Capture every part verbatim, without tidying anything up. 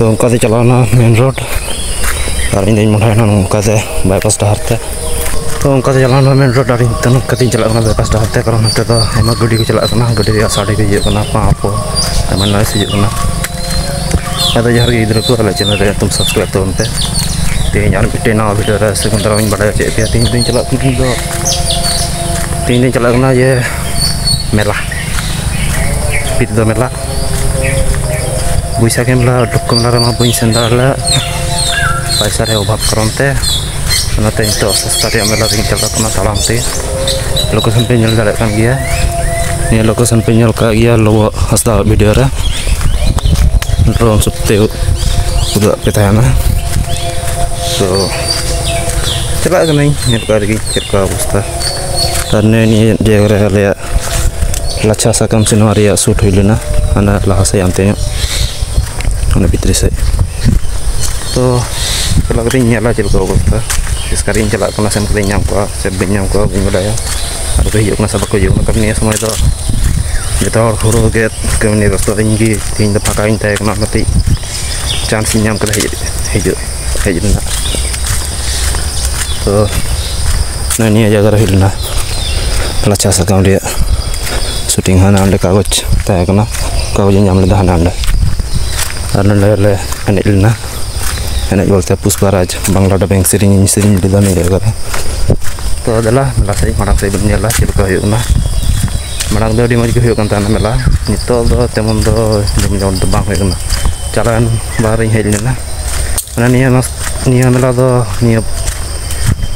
ᱛᱚ ᱚᱱᱠᱟᱛᱮ ᱪᱟᱞᱟᱣᱱᱟ ᱢᱮᱱ ᱨᱳᱰ, ᱟᱨ ᱤᱧ ᱫᱚᱧ ᱢᱚᱦᱰᱟᱭᱮᱱᱟ ᱱᱚᱝᱠᱟᱛᱮ ᱵᱟᱭᱯᱟᱥ ᱰᱟᱦᱟᱨ ᱛᱮ᱾ ᱛᱚ ᱚᱱᱠᱟᱛᱮ ᱪᱟᱞᱟᱣᱱᱟ ᱢᱮᱱ ᱨᱳᱰ, ᱟᱨ ᱤᱧ ᱫᱚ ᱱᱚᱝᱠᱟᱛᱮᱧ ᱪᱟᱞᱟᱜ ᱠᱟᱱᱟ ᱵᱟᱭᱯᱟᱥ ᱰᱟᱦᱟᱨ ᱛᱮ, ᱠᱟᱨᱚᱱ ᱱᱚᱛᱮ ᱫᱚ ᱟᱭᱢᱟ ᱜᱟᱹᱰᱤ ᱠᱚ ᱪᱟᱞᱟᱜ ᱠᱟᱱᱟ, ᱜᱟᱹᱰᱤ ᱨᱮᱭᱟᱜ ᱥᱟᱰᱮ ᱠᱚ ᱦᱤᱡᱩᱜ ᱠᱟᱱᱟ, ᱯᱟᱸ ᱯᱚ ᱟᱭᱢᱟ noise ᱦᱤᱡᱩᱜ ᱠᱟᱱᱟ᱾ ᱟᱫᱚ ᱡᱚᱦᱟᱨ ᱜᱮ ᱜᱤᱫᱽᱨᱟᱹ ᱠᱚ, ᱟᱞᱮ channel ᱨᱮ ᱧᱩᱛᱩᱢ subscribe ᱛᱟᱵᱚᱱ ᱯᱮ᱾ ᱛᱮᱦᱮᱧ ᱟᱨ ᱢᱤᱫᱴᱮᱱ ᱱᱟᱣᱟ video ᱨᱮ ᱥᱟᱹᱜᱩᱱ ᱫᱟᱨᱟᱢ ᱤᱧ ᱵᱟᱰᱟᱭ ᱦᱚᱪᱚᱭᱮᱫ ᱯᱮᱭᱟ᱾ ᱛᱮᱦᱮᱧ ᱫᱚᱧ ᱪᱟᱞᱟᱜ ᱠᱟᱱᱟ, ᱤᱧ ᱫᱚ ᱛᱮᱦᱮᱧ ᱫᱚᱧ ᱪᱟᱞᱟᱜ ᱠᱟᱱᱟ ᱤᱭᱟᱹ ᱢᱮᱞᱟ, ᱯᱤᱛ ᱫᱚ ᱢᱮᱞᱟ, ᱵᱳᱭᱥᱟᱠᱷᱤ ᱢᱮᱞᱟ, ᱰᱩᱵᱠᱟᱹ ᱢᱮᱞᱟ ᱨᱮᱢᱟ ᱵᱟᱹᱧ ᱥᱮᱱ ᱫᱟᱲᱮ ᱞᱮᱫ, ᱯᱚᱭᱥᱟ ᱨᱮᱭᱟᱜ ᱚᱵᱷᱟᱵᱽ ᱠᱟᱨᱚᱱ ᱛᱮ᱾ ᱚᱱᱟᱛᱮ ᱱᱤᱛᱚᱜ ᱥᱚᱥᱛᱟ ᱨᱮᱭᱟᱜ ᱢᱮᱞᱟ ᱨᱮᱧ ᱪᱟᱞᱟᱜ ᱠᱟᱱᱟ ᱛᱟᱲᱟᱢ ᱛᱮ᱾ Location ᱯᱮ ᱧᱮᱞ ᱫᱟᱲᱮᱭᱟᱜ ᱠᱟᱱ ᱜᱮᱭᱟ, ᱱᱤᱭᱟᱹ location ᱯᱮ ᱧᱮᱞ ᱠᱟᱜ ᱜᱮᱭᱟ ᱞᱚᱵᱚ ᱦᱟᱸᱥᱫᱟ video ᱨᱮ, drone shoot ᱛᱮ ᱩᱫᱩᱜ ᱟᱫ ᱯᱮ ᱛᱟᱦᱮᱱᱟ᱾ ᱛᱚ ᱪᱟᱞᱟᱜ ᱠᱟᱹᱱᱟᱹᱧ, ᱧᱮᱞ ᱠᱟᱜ ᱨᱮᱜᱮᱧ ᱪᱮᱫ ᱞᱮᱠᱟ ᱚᱵᱚᱥᱛᱟ᱾ ᱟᱨ ᱱᱤᱭᱟᱹ, ᱱᱤᱭᱟᱹ ᱡᱟᱭᱜᱟ ᱨᱮ ᱟᱞᱮᱭᱟᱜ ᱞᱟᱪᱷᱟ ᱥᱟᱠᱟᱢ ᱥᱮ ᱱᱚᱣᱟ ᱨᱮᱭᱟᱜ shoot ᱦᱩᱭ ᱞᱮᱱᱟ, ᱦᱟᱱᱟ ᱞᱟᱦᱟ ᱥᱮᱫ ᱦᱟᱱᱛᱮ ᱧᱚᱜ, ᱚᱱᱟ ᱵᱷᱤᱛᱨᱤ ᱥᱮᱫ᱾ ᱛᱚ ᱪᱟᱞᱟᱣ ᱠᱟᱛᱮᱧ ᱧᱮᱞᱟ ᱪᱮᱫ ᱞᱮᱠᱟ ᱚᱵᱚᱥᱛᱟ, ᱮᱥᱠᱟᱨᱤᱧ ᱪᱟᱞᱟᱜ ᱠᱟᱱᱟ ᱥᱮᱱ ᱠᱟᱛᱮᱧ ᱧᱟᱢ ᱠᱚᱣᱟ ᱥᱮ ᱵᱟᱹᱧ ᱧᱟᱢ ᱠᱚᱣᱟ ᱵᱟᱹᱧ ᱵᱟᱰᱟᱭᱟ᱾ ᱟᱨ ᱠᱚ ᱦᱤᱡᱩᱜ ᱠᱟᱱᱟ ᱥᱮ ᱵᱟᱠᱚ ᱦᱤᱡᱩᱜ ᱠᱟᱱᱟ, ᱠᱟᱨᱚᱱ ᱱᱤᱭᱟᱹ ᱥᱚᱢᱚᱭ ᱫᱚ ᱡᱚᱛᱚ ᱦᱚᱲ ᱦᱩᱲᱩ ᱜᱮᱫ ᱠᱟᱹᱢᱤ ᱱᱤᱭᱮ ᱵᱮᱥᱛᱚ᱾ ᱤᱧ ᱜᱮ ᱛᱮᱦᱮᱧ ᱫᱚ ᱯᱷᱟᱸᱠᱟ ᱜᱤᱧ ᱛᱟᱦᱮᱸ ᱠᱟᱱᱟ, ᱚᱱᱟᱛᱮ chance ᱤᱧ ᱧᱟᱢ ᱠᱮᱫᱟ ᱦᱮᱡ, ᱦᱤᱡᱩᱜ, ᱦᱮᱡ ᱨᱮᱱᱟᱜ᱾ ᱛᱚ ᱱᱚᱜᱼᱚᱭ ᱱᱤᱭᱟᱹ ᱡᱟᱭᱜᱟ ᱨᱮ ᱦᱩᱭ ᱞᱮᱱᱟ ᱞᱟᱪᱷᱟ ᱥᱟᱠᱟᱢ ᱨᱮᱭᱟᱜ shooting, ᱦᱟᱱᱟ ᱚᱸᱰᱮ ᱠᱟᱜᱚᱡᱽ ᱛᱟᱦᱮᱸ ᱠᱟᱱᱟ, ᱠᱟᱜᱚᱡᱽ ᱤᱧ ᱧᱟᱢ ᱞᱮᱫᱟ ᱦᱟᱱᱟ ᱚᱸᱰᱮ᱾ ᱟᱨ ᱱᱚᱸᱰᱮ ᱞᱮ ᱮᱱᱮᱡ ᱞᱮᱱᱟ, ᱮᱱᱮᱡ ᱵᱚᱞᱛᱮ ᱯᱩᱥᱯᱟ ᱨᱟᱡᱽ ᱵᱟᱝᱞᱟ dubbing ᱥᱮᱨᱮᱧ ᱤᱧ ᱥᱮᱨᱮᱧ ᱞᱮᱫᱟ ᱱᱤᱭᱟᱹ ᱡᱟᱭᱜᱟ ᱨᱮ᱾ ᱛᱚ ᱫᱮᱞᱟ ᱢᱮᱞᱟ ᱥᱮᱫ ᱢᱟᱲᱟᱝ ᱥᱮᱫ ᱵᱚᱱ ᱧᱮᱞᱟ ᱪᱮᱫ ᱞᱮᱠᱟ ᱦᱩᱭᱩᱜ ᱠᱟᱱᱟ᱾ ᱢᱟᱲᱟᱝ ᱫᱚ ᱟᱹᱰᱤ ᱢᱚᱡᱽ ᱜᱮ ᱦᱩᱭᱩᱜ ᱠᱟᱱ ᱛᱟᱦᱮᱱᱟ ᱢᱮᱞᱟ, ᱱᱤᱛᱚᱜ ᱫᱚ ᱛᱮᱢᱚᱱ ᱫᱚ ᱡᱚᱢ ᱡᱚᱢ ᱫᱚ ᱵᱟᱝ ᱦᱩᱭᱩᱜ ᱠᱟᱱᱟ᱾ ᱪᱟᱞᱟᱣᱮᱱ ᱵᱟᱨ ᱤᱧ ᱦᱮᱡ ᱞᱮᱱᱟ, ᱢᱟᱱᱮ ᱱᱤᱭᱟᱹ ᱢᱟᱥ, ᱱᱤᱭᱟᱹ ᱢᱮᱞᱟ ᱫᱚ ᱱᱤᱭᱟᱹ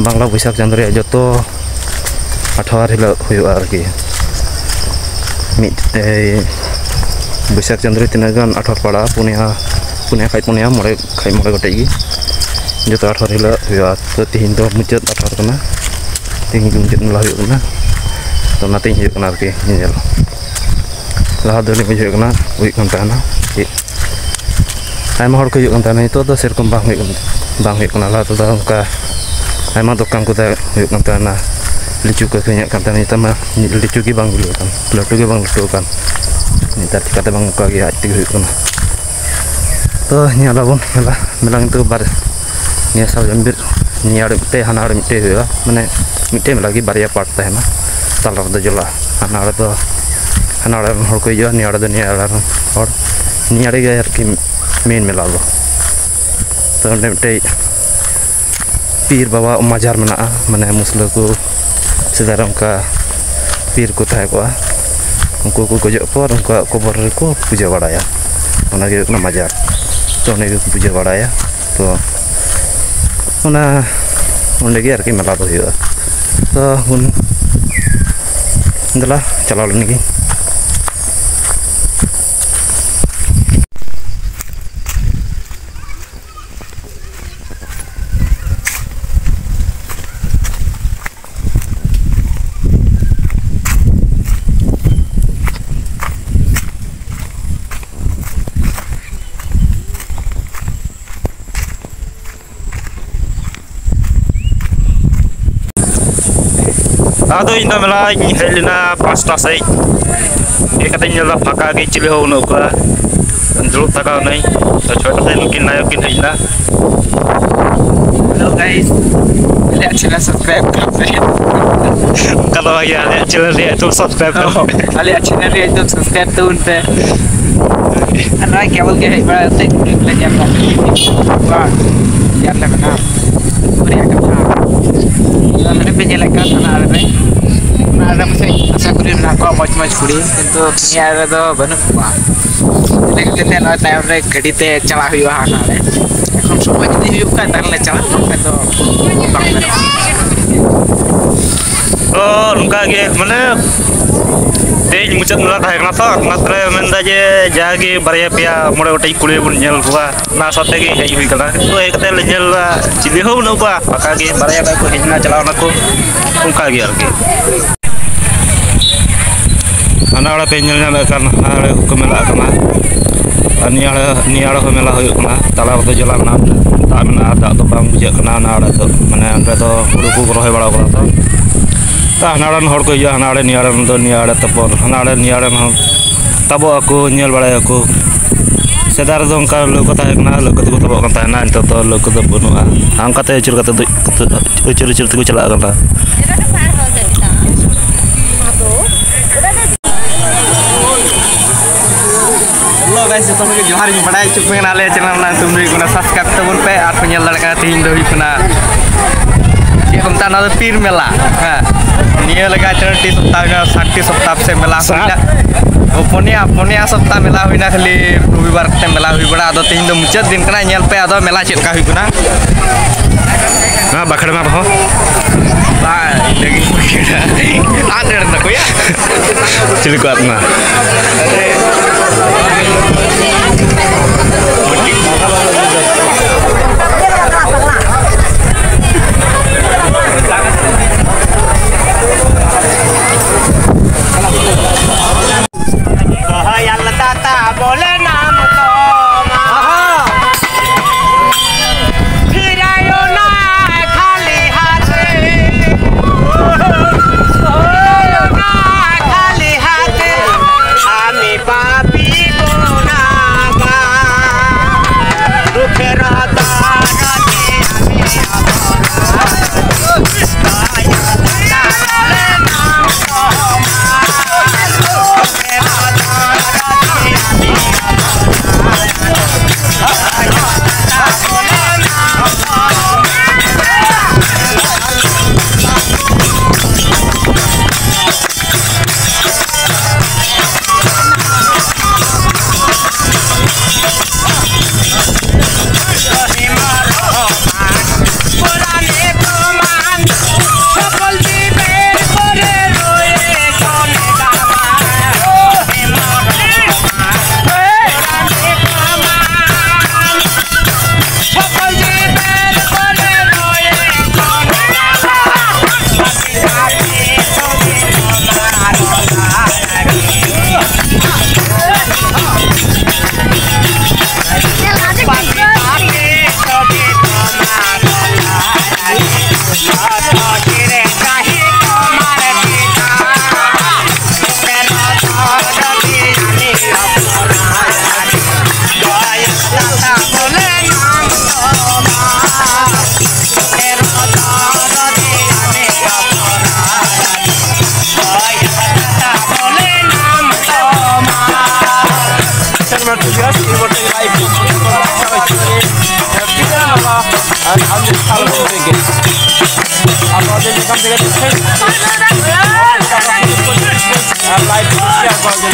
ᱵᱟᱝᱞᱟ ᱵᱟᱹᱭᱥᱟᱹᱠᱷ ᱪᱟᱸᱫᱳ ᱨᱮᱭᱟᱜ ᱡᱚᱛᱚ ᱟᱴᱷᱣᱟᱨ ᱦᱤᱞᱳᱜ ᱦᱩᱭᱩᱜᱼᱟ ᱟᱨᱠᱤ᱾ ᱢᱤᱫ, ᱮᱭ, ᱵᱟᱹᱭᱥᱟᱹᱠᱷ ᱪᱟᱸᱫᱳ ᱨᱮ ᱛᱤᱱᱟᱹᱜ ᱜᱟᱱ ᱟᱴᱷᱣᱟᱨ ᱯᱟᱲᱟᱜᱼᱟ? ᱯᱩᱱᱭᱟ, ᱯᱩᱱᱭᱟ ᱠᱷᱟᱡ ᱯᱩᱱᱭᱟ, ᱢᱚᱬᱮ ᱠᱷᱟᱡ ᱢᱚᱬᱮ ᱜᱚᱴᱮᱡ ᱜᱮ, ᱡᱚᱛᱚ ᱟᱴᱷᱣᱟᱨ ᱦᱤᱞᱳᱜ ᱦᱩᱭᱩᱜᱼᱟ᱾ ᱛᱚ ᱛᱤᱦᱤᱧ ᱫᱚ ᱢᱩᱪᱟᱹᱫ ᱟᱴᱷᱣᱟᱨ ᱠᱟᱱᱟ, ᱛᱤᱦᱤᱧ ᱜᱮ ᱢᱩᱪᱟᱹᱫ ᱢᱮᱞᱟ ᱦᱩᱭᱩᱜ ᱠᱟᱱᱟ᱾ ᱛᱚ ᱚᱱᱟᱛᱮᱧ ᱦᱤᱡᱩᱜ ᱠᱟᱱᱟ ᱟᱨᱠᱤ ᱧᱮᱧᱮᱞ᱾ ᱞᱟᱦᱟ ᱫᱚ ᱟᱹᱰᱤ ᱢᱚᱡᱽ ᱦᱩᱭᱩᱜ ᱠᱟᱱᱟ, ᱦᱩᱭᱩᱜ ᱠᱟᱱ ᱛᱟᱦᱮᱱᱟ ᱪᱮᱫ, ᱟᱭᱢᱟ ᱦᱚᱲ ᱠᱚ ᱦᱤᱡᱩᱜ ᱠᱟᱱ ᱛᱟᱦᱮᱱᱟ᱾ ᱱᱤᱛᱚᱜ ᱫᱚ ᱥᱮᱨᱚᱠᱚᱢ ᱵᱟᱝ ᱦᱩᱭᱩᱜ ᱠᱟᱱᱟ, ᱵᱟᱝ ᱦᱩᱭᱩᱜ ᱠᱟᱱᱟ᱾ ᱞᱟᱦᱟ ᱛᱮᱫᱚ ᱚᱱᱠᱟ ᱟᱭᱢᱟ ᱫᱚᱠᱟᱱ ᱠᱚ ᱛᱟᱦᱮᱸ ᱦᱩᱭᱩᱜ ᱠᱟᱱ ᱛᱟᱦᱮᱱᱟ, ᱞᱤᱪᱩ ᱠᱚ ᱟᱹᱠᱷᱨᱤᱧᱮᱫ ᱠᱟᱱ ᱛᱟᱦᱮᱱᱟ᱾ ᱱᱮᱛᱟᱨ ᱢᱟ ᱞᱤᱪᱩ ᱜᱮ ᱵᱟᱝ ᱦᱩᱭᱩᱜ ᱠᱟᱱ, ᱞᱟᱹᱴᱩ ᱜᱮ ᱵᱟᱝ ᱞᱟᱹᱴᱩ ᱟᱠᱟᱱ᱾ ᱱᱮᱛᱟᱨ ᱪᱤᱠᱟᱹᱛᱮ ᱵᱟᱝ ᱚᱱᱠᱟ ᱜᱮ ᱟᱡ ᱛᱮᱜᱮ ᱦᱩᱭᱩᱜ ᱠᱟᱱᱟ᱾ ᱛᱚ ᱧᱮᱞ ᱟᱵᱚᱱ, ᱧᱮᱞᱟ ᱢᱮᱞᱟ ᱠᱤᱱᱛᱩ ᱵᱟᱨ ᱱᱤᱭᱟᱹ ᱥᱟᱨᱡᱚᱢ ᱵᱤᱨ, ᱱᱤᱭᱟᱹ ᱟᱲᱮ ᱢᱤᱫᱴᱮᱡ, ᱦᱟᱱᱟ ᱟᱲᱮ ᱢᱤᱫᱴᱮᱡ ᱦᱩᱭᱩᱜᱼᱟ, ᱢᱟᱱᱮ ᱢᱤᱫᱴᱮᱡ ᱢᱮᱞᱟ ᱜᱮ ᱵᱟᱨᱭᱟ ᱯᱟᱨᱴ ᱛᱟᱦᱮᱱᱟ᱾ ᱛᱟᱞᱟ ᱨᱮᱫᱚ ᱡᱚᱞᱟ, ᱦᱟᱱᱟ ᱟᱲᱮ ᱫᱚ ᱦᱟᱱᱟ ᱟᱲᱮ ᱨᱮᱱ ᱦᱚᱲ ᱠᱚ ᱦᱤᱡᱩᱜᱼᱟ, ᱱᱤᱭᱟᱹ ᱟᱲᱮ ᱫᱚ ᱱᱤᱭᱟᱹ ᱟᱲᱮ ᱨᱮᱱ ᱦᱚᱲ, ᱱᱤᱭᱟᱹ ᱟᱲᱮ ᱜᱮ ᱟᱨᱠᱤ ᱢᱮᱱ ᱢᱮᱞᱟ ᱫᱚ᱾ ᱛᱚ ᱚᱸᱰᱮ ᱢᱤᱫᱴᱮᱡ ᱯᱤᱨ ᱵᱟᱵᱟᱣᱟᱜ ᱢᱟᱡᱟᱨ ᱢᱮᱱᱟᱜᱼᱟ, ᱢᱟᱱᱮ ᱢᱩᱥᱞᱟᱹ ᱠᱚ ᱥᱮᱫᱟᱭ ᱨᱮ ᱚᱱᱠᱟ ᱯᱤᱨ ᱠᱚ ᱛᱟᱦᱮᱸ ᱠᱚᱜᱼᱟ, ᱩᱱᱠᱩ ᱠᱚ ᱜᱚᱡᱚᱜ ᱯᱚᱨ ᱩᱱᱠᱩᱣᱟᱜ ᱠᱚᱵᱚᱨ ᱨᱮᱠᱚ ᱯᱩᱡᱟᱹ ᱵᱟᱲᱟᱭᱟ, ᱚᱱᱟᱜᱮ ᱦᱩᱭᱩᱜ ᱠᱟᱱᱟ ᱢᱟᱡᱟᱨ᱾ ᱛᱚ ᱚᱸᱰᱮ ᱜᱮᱠᱚ ᱯᱩᱡᱟᱹ ᱵᱟᱲᱟᱭᱟ᱾ ᱛᱚ ᱚᱱᱟ ᱚᱸᱰᱮ ᱜᱮ ᱟᱨᱠᱤ ᱢᱮᱞᱟ ᱫᱚ ᱦᱩᱭᱩᱜᱼᱟ᱾ ᱛᱚ ᱵᱚᱱ ᱫᱮᱞᱟ ᱪᱟᱞᱟᱣ ᱞᱮᱱ ᱜᱮ᱾ ᱟᱫᱚ ᱤᱧ ᱫᱚ ᱢᱮᱞᱟᱧ ᱦᱮᱡ ᱞᱮᱱᱟ ᱯᱟᱸᱪᱴᱟ ᱥᱮᱫ᱾ ᱦᱮᱡ ᱠᱟᱛᱮᱧ ᱧᱮᱞ ᱮᱫᱟ ᱯᱷᱟᱸᱠᱟ ᱜᱮ, ᱪᱤᱞᱤ ᱦᱚᱸ ᱵᱟᱹᱱᱩᱜ ᱠᱚᱣᱟ᱾ ᱫᱩᱲᱩᱵ ᱛᱷᱟᱠᱟᱣ ᱱᱟᱹᱧ᱾ ᱛᱚ ᱪᱷᱚᱭᱴᱟ ᱥᱮᱫ ᱱᱩᱠᱤᱱ ᱱᱟᱭᱚᱠ ᱠᱤᱱ ᱦᱮᱡ ᱮᱱᱟ᱾ Hello guys, ᱟᱞᱮᱭᱟᱜ channel subscribe ᱠᱟᱜ ᱯᱮ᱾ ᱚᱱᱠᱟ ᱫᱚ ᱵᱷᱟᱜᱮ, ᱟᱞᱮᱭᱟᱜ channel ᱨᱮᱭᱟᱜ ᱧᱩᱛᱩᱢ subscribe ᱠᱟᱜ ᱯᱮ᱾ ᱟᱞᱮᱭᱟᱜ channel ᱨᱮᱭᱟᱜ ᱧᱩᱛᱩᱢ subscribe ᱛᱟᱵᱚᱱ ᱯᱮ᱾ ᱟᱨ ᱱᱚᱣᱟ ᱠᱮᱵᱚᱞ ᱜᱮ ᱦᱮᱡ ᱵᱟᱲᱟ ᱠᱟᱛᱮ ᱠᱩᱲᱤ ᱠᱚᱞᱮ ᱧᱮᱞ ᱠᱚᱣᱟ᱾ ᱵᱟᱝ, ᱧᱮᱞ ᱞᱮ ᱢᱮᱱᱟ᱾ ᱨᱮᱭᱟᱜ ᱠᱟᱛᱷᱟ᱾ ᱟᱫᱚ ᱱᱚᱰᱮ ᱯᱮ ᱧᱮᱞᱮᱫ ᱠᱟᱱ ᱛᱟᱦᱮᱱᱟ ᱟᱞᱮ ᱨᱮ᱾ ᱚᱱᱟ ᱟᱞᱮ ᱯᱟᱥᱮᱡ ᱟᱥᱟ ᱠᱚᱨᱮ ᱢᱮᱱᱟᱜ ᱠᱚᱣᱟ ᱢᱚᱡᱽ ᱢᱚᱡᱽ ᱠᱩᱲᱤ, ᱠᱤᱱᱛᱩ ᱱᱤᱭᱟᱹ ᱨᱮᱫᱚ ᱵᱟᱹᱱᱩᱜ ᱠᱚᱣᱟ᱾ ᱤᱱᱟᱹ ᱠᱷᱟᱹᱛᱤᱨ ᱛᱮ ᱱᱚᱜᱼᱚᱭ ᱛᱟᱭᱚᱢ ᱨᱮ ᱜᱟᱹᱰᱤ ᱛᱮ ᱪᱟᱞᱟᱜ ᱦᱩᱭᱩᱜᱼᱟ ᱦᱟᱸᱜ ᱱᱚᱰᱮ᱾ ᱮᱠᱷᱚᱱ ᱥᱚᱢᱚᱭ ᱡᱩᱫᱤ ᱦᱩᱭᱩᱜ ᱠᱷᱟᱱ ᱛᱟᱦᱞᱮ ᱪᱟᱞᱟᱜ, ᱵᱟᱝᱠᱷᱟᱱ ᱫᱚ ᱵᱟᱝ ᱜᱟᱱᱚᱜᱼᱟ᱾ ᱛᱚ ᱱᱚᱝᱠᱟ ᱜᱮ ᱢᱟᱱᱮ ᱛᱮᱦᱮᱧ ᱢᱩᱪᱟᱹᱫ ᱢᱮᱞᱟ ᱛᱟᱦᱮᱸ ᱠᱟᱱᱟ ᱛᱚ, ᱚᱱᱟ ᱛᱮᱞᱮ ᱢᱮᱱᱫᱟ ᱡᱮ ᱡᱟᱜᱮ ᱵᱟᱨᱭᱟ ᱯᱮᱭᱟ ᱢᱚᱬᱮ ᱜᱚᱴᱮᱡ ᱠᱩᱲᱤ ᱵᱚᱱ ᱧᱮᱞ ᱠᱚᱣᱟ, ᱚᱱᱟ ᱥᱟᱶᱛᱮ ᱜᱮ ᱦᱮᱡ ᱦᱩᱭ ᱠᱟᱱᱟ᱾ ᱛᱚ ᱦᱮᱡ ᱠᱟᱛᱮ ᱞᱮ ᱧᱮᱞ ᱮᱫᱟ ᱪᱤᱞᱤ ᱦᱚᱸ ᱵᱟᱹᱱᱩᱜ ᱠᱚᱣᱟ, ᱯᱷᱟᱸᱠᱟ ᱜᱮ, ᱵᱟᱨᱭᱟ ᱜᱟᱱ ᱠᱚ ᱦᱮᱡ ᱮᱱᱟ, ᱪᱟᱞᱟᱣ ᱱᱟᱠᱚ, ᱚᱱᱠᱟ ᱜᱮ ᱟᱨᱠᱤ᱾ ᱦᱟᱱᱟ ᱟᱲᱮ ᱯᱮ ᱧᱮᱞ ᱧᱟᱢᱮᱫ ᱠᱟᱱ, ᱦᱟᱱᱟ ᱟᱲᱮ ᱠᱚ ᱢᱮᱞᱟᱜ ᱠᱟᱱᱟ᱾ ᱟᱨ ᱱᱤᱭᱟᱹ ᱟᱲᱮ, ᱱᱤᱭᱟᱹ ᱟᱲᱮ ᱦᱚᱸ ᱢᱮᱞᱟ ᱦᱩᱭᱩᱜ ᱠᱟᱱᱟ᱾ ᱛᱟᱞᱟ ᱨᱮᱫᱚ ᱡᱚᱞᱟ ᱢᱮᱱᱟᱜᱼᱟ, ᱫᱟᱜ ᱢᱮᱱᱟᱜᱼᱟ, ᱫᱟᱜ ᱫᱚ ᱵᱟᱝ ᱵᱩᱡᱷᱟᱹᱜ ᱠᱟᱱᱟ ᱚᱱᱟ ᱟᱲᱮ ᱫᱚ, ᱢᱟᱱᱮ ᱚᱸᱰᱮ ᱫᱚ ᱦᱩᱲᱩ ᱠᱚ ᱨᱚᱦᱚᱭ ᱵᱟᱲᱟ ᱠᱟᱫᱟ ᱛᱚ᱾ ᱛᱚ ᱦᱟᱱᱟ ᱟᱲᱮ ᱨᱮᱱ ᱦᱚᱲ ᱠᱚ ᱦᱤᱡᱩᱜᱼᱟ, ᱦᱟᱱᱟ ᱟᱲᱮ, ᱱᱤᱭᱟᱹ ᱟᱲᱮ ᱨᱮᱱ ᱫᱚ ᱱᱤᱭᱟᱹ ᱟᱲᱮ, ᱛᱟᱨᱯᱚᱨ ᱦᱟᱱᱟ ᱟᱲᱮ, ᱱᱤᱭᱟᱹ ᱟᱲᱮ ᱨᱮᱱ ᱦᱚᱸ ᱛᱟᱵᱚᱜ ᱟᱠᱚ, ᱧᱮᱞ ᱵᱟᱲᱟᱭᱟᱠᱚ᱾ ᱥᱮᱫᱟᱭ ᱨᱮᱫᱚ ᱚᱱᱠᱟ ᱞᱟᱹᱣᱠᱟᱹ ᱛᱟᱦᱮᱸ ᱠᱟᱱᱟ, ᱞᱟᱹᱣᱠᱟᱹ ᱛᱮᱠᱚ ᱛᱟᱵᱚᱜ ᱠᱟᱱ ᱛᱟᱦᱮᱱᱟ, ᱱᱤᱛᱚᱜ ᱫᱚ ᱞᱟᱹᱣᱠᱟᱹ ᱫᱚ ᱵᱟᱹᱱᱩᱜᱼᱟ᱾ ᱟᱨ ᱚᱱᱠᱟᱛᱮ ᱟᱹᱪᱩᱨ ᱠᱟᱛᱮ ᱫᱚ, ᱟᱹᱪᱩᱨ ᱟᱹᱪᱩᱨ ᱛᱮᱠᱚ ᱪᱟᱞᱟᱜ ᱠᱟᱱᱟ᱾ ᱦᱮᱞᱳ ᱜᱟᱭᱥ, ᱡᱚᱛᱚ ᱦᱚᱲ ᱜᱮ ᱡᱚᱦᱟᱨ ᱤᱧ ᱵᱟᱲᱟᱭ ᱦᱚᱪᱚ ᱯᱮ ᱠᱟᱱᱟ, ᱟᱞᱮ ᱪᱮᱱᱮᱞ ᱨᱮᱱᱟᱜ ᱧᱩᱛᱩᱢ ᱫᱚ ᱦᱩᱭᱩᱜ ᱠᱟᱱᱟ ᱥᱟᱵᱥᱠᱨᱟᱭᱤᱵ ᱛᱟᱵᱚᱱ ᱯᱮ᱾ ᱟᱨ ᱯᱮ ᱧᱮᱞ ᱫᱟᱲᱮᱭᱟᱜ ᱠᱟᱱᱟ, ᱛᱮᱦᱮᱧ ᱫᱚ ᱦᱩᱭᱩᱜ ᱠᱟᱱᱟ ᱪᱮᱫ ᱠᱚ ᱢᱮᱛᱟᱜᱼᱟ, ᱚᱱᱟ ᱫᱚ ᱯᱤᱨ ᱢᱮᱞᱟ᱾ ᱦᱮᱸ, ᱱᱤᱭᱟᱹ ᱞᱮᱠᱟ ᱪᱟᱨᱴᱤ ᱥᱚᱯᱛᱟᱦ ᱦᱩᱭᱱᱟ, ᱥᱟᱛᱴᱤ ᱥᱚᱯᱛᱟᱦ ᱥᱮ ᱢᱮᱞᱟ ᱦᱩᱭᱱᱟ᱾ ᱥᱟᱛ᱾ ᱚ, ᱯᱩᱱᱭᱟ, ᱯᱩᱱᱭᱟ ᱥᱚᱯᱛᱟᱦ ᱢᱮᱞᱟ ᱦᱩᱭᱱᱟ, ᱠᱷᱟᱹᱞᱤ ᱨᱚᱵᱤᱵᱟᱨ ᱠᱟᱛᱮ ᱢᱮᱞᱟ ᱦᱩᱭ ᱵᱟᱲᱟᱜᱼᱟ᱾ ᱟᱫᱚ ᱛᱮᱦᱮᱧ ᱫᱚ ᱢᱩᱪᱟᱹᱫ ᱫᱤᱱ ᱠᱟᱱᱟ, ᱧᱮᱞ ᱯᱮ ᱟᱫᱚ ᱢᱮᱞᱟ ᱪᱮᱫ ᱞᱮᱠᱟ ᱦᱩᱭᱩᱜ ᱠᱟᱱᱟ᱾ ᱦᱮᱸ, ᱵᱟᱠᱷᱮᱲ ᱢᱟ ᱵᱚᱦᱚ᱾ ᱵᱟᱝ, ᱤᱱᱟᱹᱜᱤᱧ ᱵᱟᱠᱷᱮᱲᱟ᱾ ᱟᱨ ᱰᱷᱮᱨ ᱛᱟᱠᱚᱭᱟ᱾ ᱪᱤᱞᱤ ᱠᱚ ᱟᱫ ᱮᱱᱟ? ᱫᱚᱦᱚᱭᱟᱞ ᱫᱟᱛᱟ ᱵᱚᱞᱮ ᱱᱟᱢ ᱛᱚᱢᱟ᱾ ᱯᱷᱤᱨᱟᱭᱚᱱᱟ ᱠᱷᱟᱞᱤ ᱦᱟᱛᱮ, ᱯᱷᱤᱨᱟᱭᱚᱱᱟ ᱠᱷᱟᱞᱤ ᱦᱟᱛᱮ, ᱟᱢᱤ ᱯᱟᱯᱤ ᱜᱚᱱᱟᱜᱟ᱾ ᱟᱨ ᱢᱤᱫ ᱥᱟᱞ ᱦᱩᱭ ᱞᱮᱱ ᱜᱮ᱾ ᱟᱨ ᱱᱚᱣᱟ ᱫᱚ ᱧᱟᱯᱟᱢ ᱛᱮᱜᱮ ᱴᱷᱤᱠ ᱴᱷᱟᱠ᱾ ᱟᱨ ᱞᱟᱭᱤᱵᱷ ᱠᱚ ᱥᱮᱭᱟᱨ ᱠᱚᱣᱟ ᱡᱮ᱾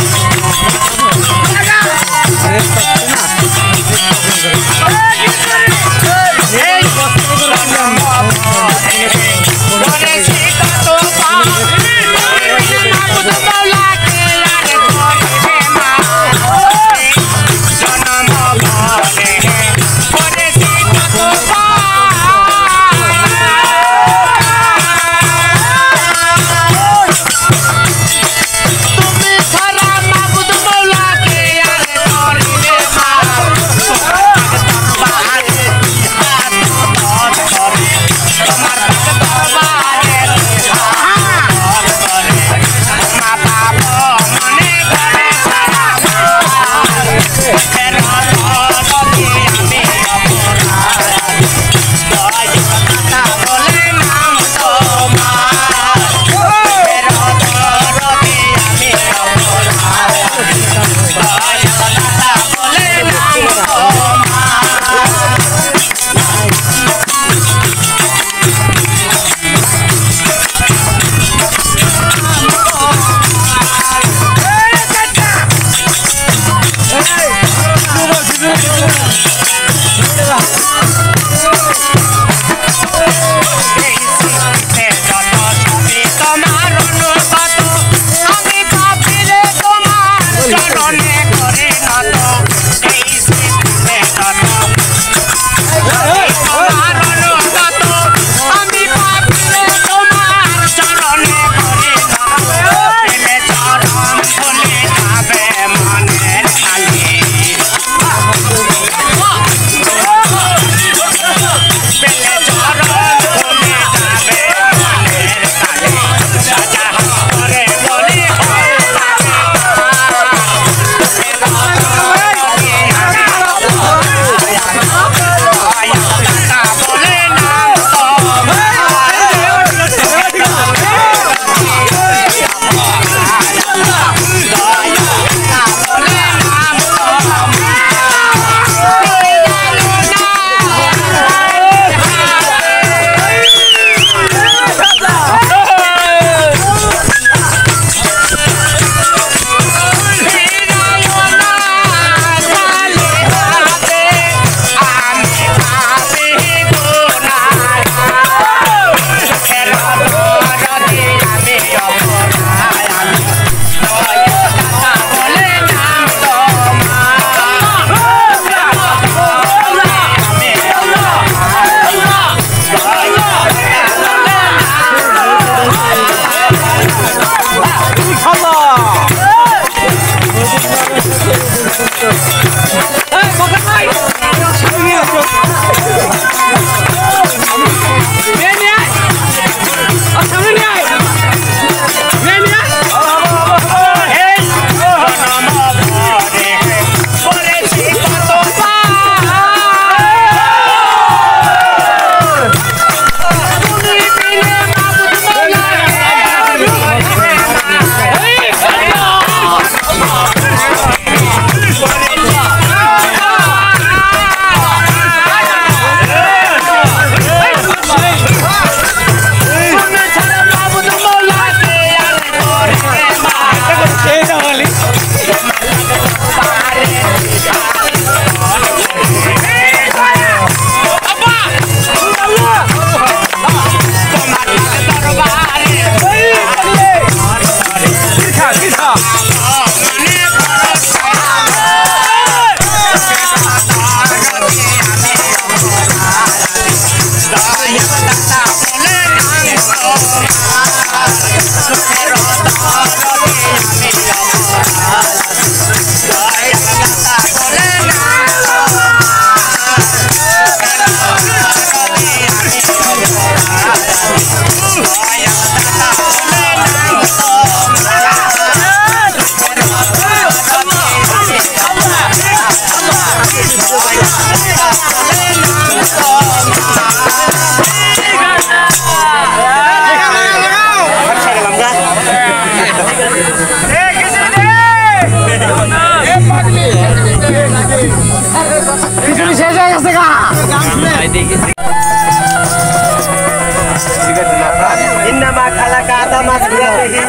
إنما خلق آدم سورته.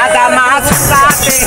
آدم سورته.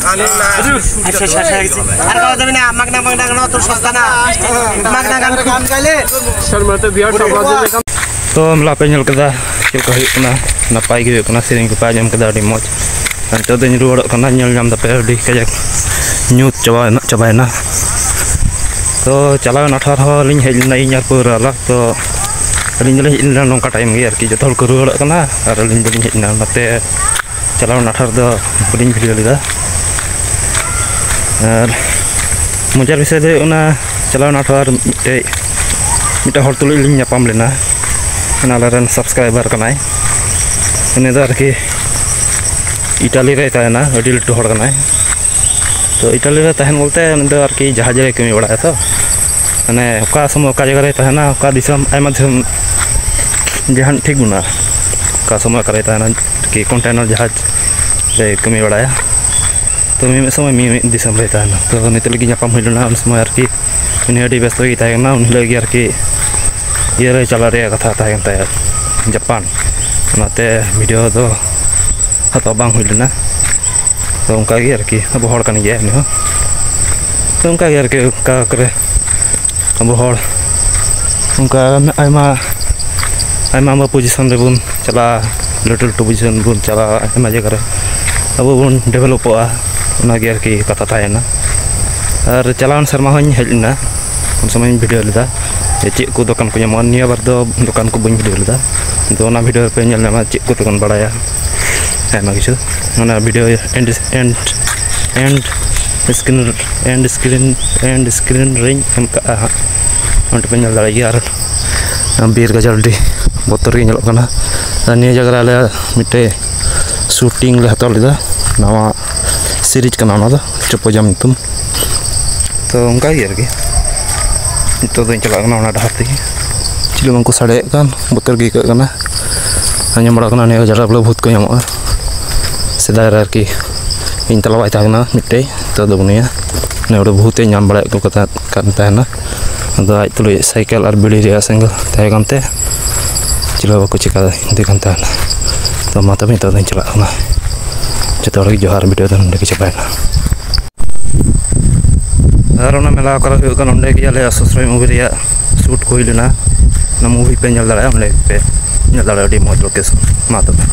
ᱟᱪᱪᱷᱟ, ᱟᱪᱪᱷᱟ, ᱟᱪᱪᱷᱟ, ᱟᱪᱪᱷᱟ᱾ ᱟᱨ ᱠᱚ ᱫᱚ ᱢᱮᱱᱟᱜᱼᱟ, ᱢᱟᱜᱽᱱᱟ, ᱢᱟᱜᱽᱱᱟ, ᱱᱚᱣᱟ ᱛᱚ ᱥᱚᱥᱛᱟ ᱱᱟ᱾ ᱢᱟᱜᱽᱱᱟ ᱜᱟᱱ ᱠᱚ᱾ ᱥᱟᱨᱢᱟ ᱛᱮ ᱵᱤᱦᱟᱨ ᱴᱚᱯ ᱨᱟᱡᱽ ᱨᱮ ᱠᱟᱱ᱾ ᱛᱚ, ᱢᱮᱞᱟ ᱯᱮ ᱧᱮᱞ ᱠᱮᱫᱟ, ᱪᱮᱫ ᱞᱮᱠᱟ ᱦᱩᱭᱩᱜ ᱠᱟᱱᱟ? ᱱᱟᱯᱟᱭ ᱜᱮ ᱦᱩᱭᱩᱜ ᱠᱟᱱᱟ, ᱥᱮᱨᱮᱧ ᱠᱚᱯᱮ ᱟᱸᱡᱚᱢ ᱠᱮᱫᱟ, ᱟᱹᱰᱤ ᱢᱚᱡᱽ᱾ ᱟᱨ ᱱᱤᱛᱚᱜ ᱫᱚᱧ ᱨᱩᱣᱟᱹᱲᱚᱜ ᱠᱟᱱᱟ, ᱧᱮᱞ ᱧᱟᱢ ᱫᱟᱯᱮ ᱟᱹᱰᱤ ᱠᱟᱡᱟᱠ ᱧᱩᱛ ᱪᱟᱵᱟᱭᱮᱱᱟ, ᱪᱟᱵᱟᱭᱮᱱᱟ᱾ ᱛᱚ ᱪᱟᱞᱟᱣᱮᱱ ᱟᱴᱷᱟᱨ ᱦᱚᱸ ᱞᱤᱧ ᱦᱮᱡ ᱞᱮᱱᱟ ᱤᱧ ᱟᱨ ᱯᱟᱹᱣᱨᱟᱹ ᱟᱞᱟ᱾ ᱛᱚ ᱟᱹᱞᱤᱧ ᱫᱚᱞᱤᱧ ᱦᱮᱡ ᱞᱮᱱᱟ ᱱᱚᱝᱠᱟ ᱴᱟᱭᱤᱢ ᱜᱮ ᱟᱨᱠᱤ, ᱡᱚᱛᱚ ᱦᱚᱲ ᱠᱚ ᱨᱩᱣᱟᱹᱲᱚᱜ ᱠᱟᱱᱟ ᱟᱨ ᱟᱹᱞᱤᱧ ᱫᱚᱞᱤᱧ ᱦᱮᱡ ᱮᱱᱟ᱾ ᱚᱱᱟᱛᱮ ᱪᱟᱞᱟᱣᱮᱱ ᱟᱴᱷᱟᱨ ᱫᱚ ᱵᱟᱹᱞᱤᱧ ᱵᱷᱤᱰᱤᱭᱳ ᱞᱮᱫᱟ᱾ ᱟᱨ ᱢᱚᱡᱟᱨ ᱵᱤᱥᱚᱭ ᱫᱚ ᱦᱩᱭᱩᱜ ᱠᱟᱱᱟ, ᱪᱟᱞᱟᱣᱮᱱ ᱟᱴᱷᱟᱨ ᱢᱤᱫᱴᱮᱡ ᱢᱤᱫᱴᱮᱡ ᱦᱚᱲ ᱛᱩᱞᱩᱡ ᱞᱤᱧ ᱧᱟᱯᱟᱢ ᱞᱮᱱᱟ, ᱚᱱᱟ ᱟᱞᱮᱨᱮᱱ ᱥᱟᱵᱥᱠᱨᱟᱭᱵᱟᱨ ᱠᱟᱱᱟᱭ᱾ ᱩᱱᱤ ᱫᱚ ᱟᱨᱠᱤ ᱤᱴᱟᱞᱤ ᱨᱮᱭ ᱛᱟᱦᱮᱱᱟ, ᱟᱹᱰᱤ ᱞᱟᱹᱴᱩ ᱦᱚᱲ ᱠᱟᱱᱟᱭ᱾ ᱛᱚ ᱤᱴᱟᱞᱤ ᱨᱮ ᱛᱟᱦᱮᱱ ᱵᱚᱞᱛᱮ ᱩᱱᱤ ᱫᱚ ᱟᱨᱠᱤ ᱡᱟᱦᱟᱡᱽ ᱨᱮᱭ ᱠᱟᱹᱢᱤ ᱵᱟᱲᱟᱭᱟ᱾ ᱛᱚ ᱢᱟᱱᱮ ᱚᱠᱟ ᱥᱚᱢᱚᱭ ᱚᱠᱟ ᱡᱟᱭᱜᱟ ᱨᱮᱭ ᱛᱟᱦᱮᱱᱟ, ᱚᱠᱟ ᱫᱤᱥᱚᱢ, ᱟᱭᱢᱟ ᱫᱤᱥᱚᱢ ᱡᱟᱦᱟᱱ ᱴᱷᱤᱠ ᱵᱟᱹᱱᱩᱜᱼᱟ᱾ ᱚᱠᱟ ᱥᱚᱢᱚᱭ ᱚᱠᱟᱨᱮᱭ ᱛᱟᱦᱮᱱᱟ, ᱟᱨᱠᱤ ᱠᱚᱱᱴᱮᱱᱟᱨ ᱡᱟᱦᱟᱡᱽ ᱨᱮᱭ ᱠᱟᱹᱢᱤ ᱵᱟᱲᱟᱭᱟ᱾ ᱛᱚ ᱢᱤᱢᱤᱫ ᱥᱚᱢᱚᱭ ᱢᱤᱢᱤᱫ ᱫᱤᱥᱚᱢ ᱨᱮᱭ ᱛᱟᱦᱮᱱᱟ᱾ ᱛᱚ ᱱᱤᱛᱚᱜ ᱞᱟᱹᱜᱤᱫ ᱧᱟᱯᱟᱢ ᱦᱩᱭ ᱞᱮᱱᱟ, ᱩᱱ ᱥᱚᱢᱚᱭ ᱟᱨᱠᱤ ᱩᱱᱤ ᱟᱹᱰᱤ ᱵᱮᱥᱛᱚ ᱜᱮᱭ ᱛᱟᱦᱮᱸ ᱠᱟᱱᱟ᱾ ᱩᱱ ᱦᱤᱞᱳᱜ ᱜᱮ ᱟᱨᱠᱤ ᱤᱭᱟᱹ ᱨᱮ ᱪᱟᱞᱟᱜ ᱨᱮᱭᱟᱜ ᱠᱟᱛᱷᱟ ᱛᱟᱦᱮᱸ ᱠᱟᱱ ᱛᱟᱭᱟ, ᱡᱟᱯᱟᱱ᱾ ᱚᱱᱟᱛᱮ ᱵᱷᱤᱰᱤᱭᱳ ᱫᱚ ᱦᱟᱛᱟᱣ ᱵᱟᱝ ᱦᱩᱭ ᱞᱮᱱᱟ᱾ ᱛᱚ ᱚᱱᱠᱟ ᱜᱮ ᱟᱨᱠᱤ ᱟᱵᱚ ᱦᱚᱲ ᱠᱟᱱ ᱜᱮᱭᱟᱭ ᱩᱱᱤ ᱦᱚᱸ᱾ ᱛᱚ ᱚᱱᱠᱟ ᱜᱮ ᱟᱨᱠᱤ ᱚᱠᱟ ᱠᱚᱨᱮ ᱟᱵᱚ ᱦᱚᱲ ᱚᱱᱠᱟ ᱟᱭᱢᱟ ᱟᱭᱢᱟ ᱟᱭᱢᱟ ᱯᱚᱡᱤᱥᱚᱱ ᱨᱮᱵᱚᱱ ᱪᱟᱞᱟᱜᱼᱟ, ᱞᱟᱹᱴᱩ ᱞᱟᱹᱴᱩ ᱯᱚᱡᱤᱥᱚᱱ ᱵᱚᱱ ᱪᱟᱞᱟᱜᱼᱟ ᱟᱭᱢᱟ ᱡᱟᱭᱜᱟ ᱨᱮ᱾ ᱟᱵᱚ ᱵᱚᱱ ᱰᱮᱵᱷᱞᱚᱯᱚᱜᱼᱟ, ᱚᱱᱟᱜᱮ ᱟᱨᱠᱤ ᱠᱟᱛᱷᱟ ᱛᱟᱦᱮᱸᱭᱮᱱᱟ᱾ ᱟᱨ ᱪᱟᱞᱟᱣᱮᱱ ᱥᱮᱨᱢᱟ ᱦᱚᱸᱧ ᱦᱮᱡ ᱞᱮᱱᱟ, ᱩᱱ ᱥᱚᱢᱚᱭᱤᱧ ᱵᱷᱤᱰᱤᱭᱳ ᱞᱮᱫᱟ ᱡᱮ ᱪᱮᱫ ᱠᱚ ᱫᱚᱠᱟᱱ ᱠᱚ ᱧᱟᱢᱚᱜᱼᱟ᱾ ᱱᱤᱭᱟᱹ ᱵᱟᱨ ᱫᱚ ᱫᱚᱠᱟᱱ ᱠᱚ ᱵᱟᱹᱧ ᱵᱷᱤᱰᱤᱭᱳ ᱞᱮᱫᱟ᱾ ᱟᱫᱚ ᱚᱱᱟ ᱵᱷᱤᱰᱤᱭᱳ ᱨᱮᱯᱮ ᱧᱮᱞ ᱧᱟᱢᱟ ᱪᱮᱫ ᱠᱚ ᱫᱚᱠᱟᱱ ᱵᱟᱲᱟᱭᱟ, ᱟᱭᱢᱟ ᱠᱤᱪᱷᱩ᱾ ᱚᱱᱟ video and and and screen and screen and screen ᱨᱮᱧ ᱮᱢ ᱠᱟᱜᱼᱟ ᱦᱟᱸᱜ, ᱚᱸᱰᱮ ᱯᱮ ᱧᱮᱞ ᱫᱟᱲᱮᱭᱟᱜ ᱜᱮᱭᱟ᱾ ᱟᱨ ᱵᱤᱨ ᱜᱟᱡᱟᱲ ᱟᱹᱰᱤ ᱵᱚᱛᱚᱨ ᱜᱮ ᱧᱮᱞᱚᱜ ᱠᱟᱱᱟ᱾ ᱟᱨ ᱱᱤᱭᱟᱹ ᱡᱟᱭᱜᱟ ᱨᱮ ᱟᱞᱮ ᱢᱤᱫᱴᱮᱡ ᱥᱩᱴᱤᱝ ᱞᱮ ᱦᱟᱛᱟᱣ ᱞᱮᱫᱟ, ᱱᱟᱣᱟ ᱥᱤᱨᱤᱡᱽ ᱠᱟᱱᱟ ᱚᱱᱟ ᱫᱚ, ᱪᱚᱯᱚᱡᱟᱢ ᱧᱩᱛᱩᱢ᱾ ᱛᱚ ᱚᱱᱠᱟ ᱜᱮ ᱟᱨᱠᱤ ᱱᱤᱛᱚᱜ ᱫᱚᱧ ᱪᱟᱞᱟᱜ ᱠᱟᱱᱟ ᱚᱱᱟ ᱰᱟᱦᱟᱨ ᱛᱮᱜᱮ᱾ ᱪᱤᱞᱤ ᱵᱟᱝᱠᱚ ᱥᱟᱰᱮᱭᱮᱫ ᱠᱟᱱ, ᱵᱚᱛᱚᱨ ᱜᱮ ᱟᱹᱭᱠᱟᱹᱜ ᱠᱟᱱᱟ᱾ ᱟᱸᱡᱚᱢ ᱵᱟᱲᱟ ᱠᱟᱱᱟ ᱱᱤᱭᱟᱹ ᱜᱟᱡᱟᱲ ᱨᱮ ᱵᱚᱞᱮ ᱵᱷᱩᱛ ᱠᱚ ᱧᱟᱢᱚᱜᱼᱟ᱾ ᱥᱮᱫᱟᱭ ᱨᱮ ᱟᱨᱠᱤ ᱤᱧ ᱛᱟᱞᱟ ᱵᱟᱭ ᱛᱟᱦᱮᱸ ᱠᱟᱱᱟ ᱢᱤᱫᱴᱮᱡ, ᱱᱤᱛᱚᱜ ᱫᱚ ᱵᱟᱹᱱᱩᱭᱟ᱾ ᱱᱤᱭᱟᱹ ᱵᱚᱞᱮ ᱵᱷᱩᱛ ᱮ ᱧᱟᱢ ᱵᱟᱲᱟᱭᱮᱫ ᱠᱚ ᱠᱟᱛᱷᱟ ᱠᱟᱱ ᱛᱟᱦᱮᱱᱟ᱾ ᱟᱫᱚ ᱟᱡ ᱛᱩᱞᱩᱡ ᱥᱟᱭᱠᱮᱞ ᱟᱨ ᱵᱤᱲᱤ ᱨᱮᱭᱟᱜ ᱥᱮᱸᱜᱮᱞ ᱛᱟᱦᱮᱸ ᱠᱟᱱᱛᱮ ᱪᱤᱞᱤ ᱦᱚᱸ ᱵᱟᱠᱚ ᱪᱤᱠᱟ ᱤᱫᱤ ᱠᱟᱱ ᱛᱟᱦᱮᱱᱟ᱾ ᱛᱚ ᱢᱟ ᱛᱚᱵᱮ ᱱᱤᱛᱚᱜ ᱫᱚᱧ ᱪᱟᱞᱟᱜ ᱠᱟᱱᱟ᱾ ᱡᱚᱛᱚ ᱦᱚᱲ ᱜᱮ ᱡᱚᱦᱟᱨ, ᱵᱷᱤᱰᱤᱭᱳ ᱫᱚ ᱱᱚᱸᱰᱮ ᱜᱮ ᱪᱟᱵᱟᱭᱮᱱᱟ᱾ ᱟᱨ ᱚᱱᱟ ᱢᱮᱞᱟ ᱚᱠᱟᱨᱮ ᱦᱩᱭᱩᱜ ᱠᱟᱱᱟ, ᱚᱸᱰᱮ ᱜᱮ ᱟᱞᱮᱭᱟᱜ ᱥᱚᱥᱨᱚᱭ ᱢᱩᱵᱷᱤ ᱨᱮᱭᱟᱜ ᱥᱩᱴ ᱠᱚ ᱦᱩᱭ ᱞᱮᱱᱟ᱾ ᱚᱱᱟ ᱢᱩᱵᱷᱤ ᱯᱮ ᱧᱮᱞ ᱫᱟᱲᱮᱭᱟᱜᱼᱟ, ᱚᱸᱰᱮ ᱯᱮ ᱧᱮᱞ ᱫᱟᱲᱮᱭᱟᱜᱼᱟ, ᱟᱹᱰᱤ ᱢᱚᱡᱽ ᱞᱳᱠᱮᱥᱚᱱ᱾ ᱢᱟ ᱛᱚᱵᱮ᱾